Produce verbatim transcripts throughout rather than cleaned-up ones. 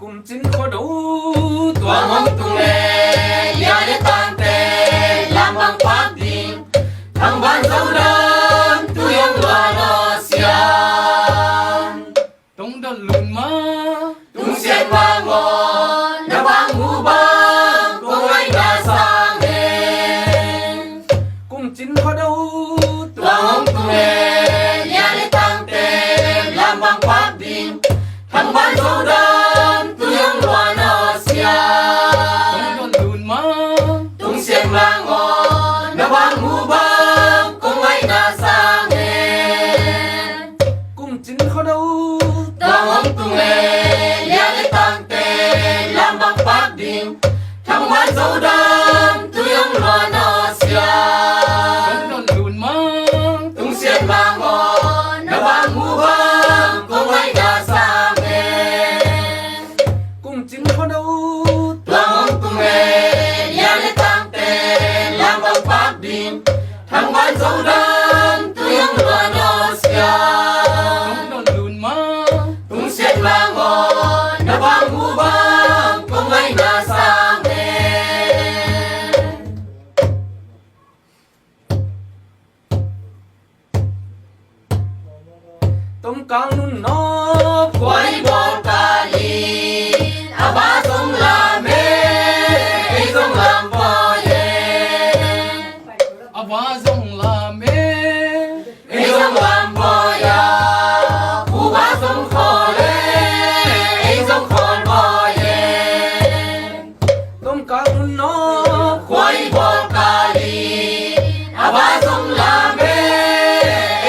Kum cin Khuado tuang hong tung le, lia le tangte lam bang pak ding. Thangvan Zoland tui hong luan aw sian. Tong dot lun ma, tung sian bang aw, na bang mu bang kong ngaihna sang e. Kum cin Khuado tuang hong tung le, lia le tangte lam bang pak ding. Thangvan Zoland tui hong luan aw sian. Tong dot lun ma, tung sian bang aw, na bang mu bang kong ngaihna sang e. Kum cin Khuado tuang hong tung le, lia le tangte lam bang pak ding. Thangvan Zoland tui hong luan aw sian. Tong dot lun ma, tung sian bang aw, na bang mu bang kong ngaihna sang e. Kum cin Khuado tuang hong tung le, lia le tangte lam bang pak ding. Thangvan Zoland tui hong luan aw sian. Tong dot lun ma, tung sian bang aw, na bang mu bang kong ngaihna sang e. Tomkang Nunnawp khua i bawl kal in, a va zong lam e, ei zong lam bawi e. A va zong lam e, ei zong lam bawi a, khu va zong khawl e, ei zong khawl bawi e. Tomkang Nunnawp khua i bawl kal in, a va zong lam e,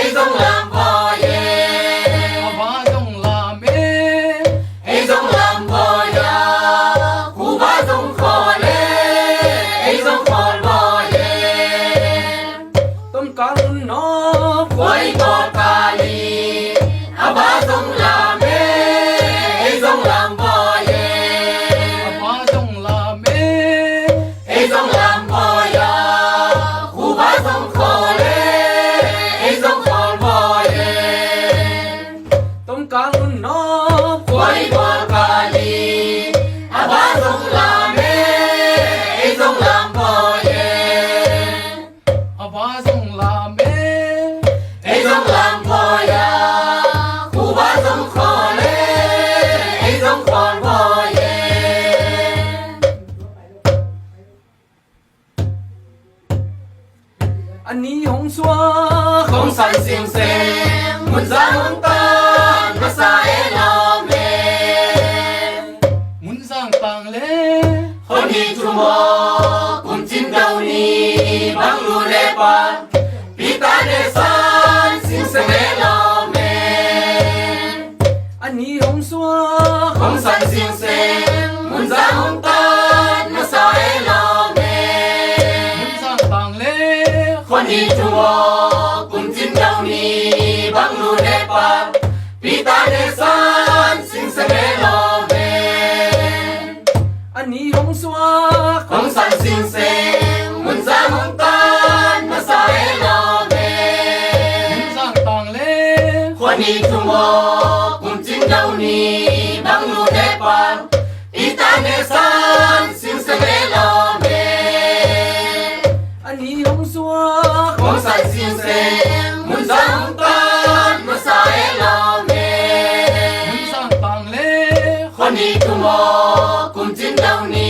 ei zong lam bawi e. A va zong lam e, ei zong lam bawi a, khu va zong khawl e, ei zong khawl bawi e. Tomkang Nunnawp khua i bawl kal in, a va zong lam e, ei zong lam bawi e. A va zong lam e, ei zong lam bawi a, khu va zong khawl e, ei zong khawl bawi e. Tomkang Nunnawp khua i bawl kal in, a va zong lam e, ei zong lam bawi e. A va zong lam e, ei zong lam bawi a, khu va zong khawl e, ei zong khawl bawi e. A ni hong suak hong san singseng, Munzang hong tan masa e lawm e. Munzang tang le, hon hi thum aw, kum cin do ni bang lu le pan, Peter Nelson singseng e lawm e. A ni hong suak hong san singseng, Munzang hong tan masa e lawm e. Munzang tang le, hon hi thum aw, kum cin do ni bang lu le pan, Peter Nelson singseng e lawm e. A ni hong suak hong san singseng, Munzang hong tan masa e lawm e. Munzang tang le, hon hi thum aw, kum cin do ni bang lu le pan, Peter Nelson singseng e lawm e. A ni hong suak hong san singseng, Munzang hong tan masa e lawm e. Munzang tang le, hon hi thum aw, kum cin do ni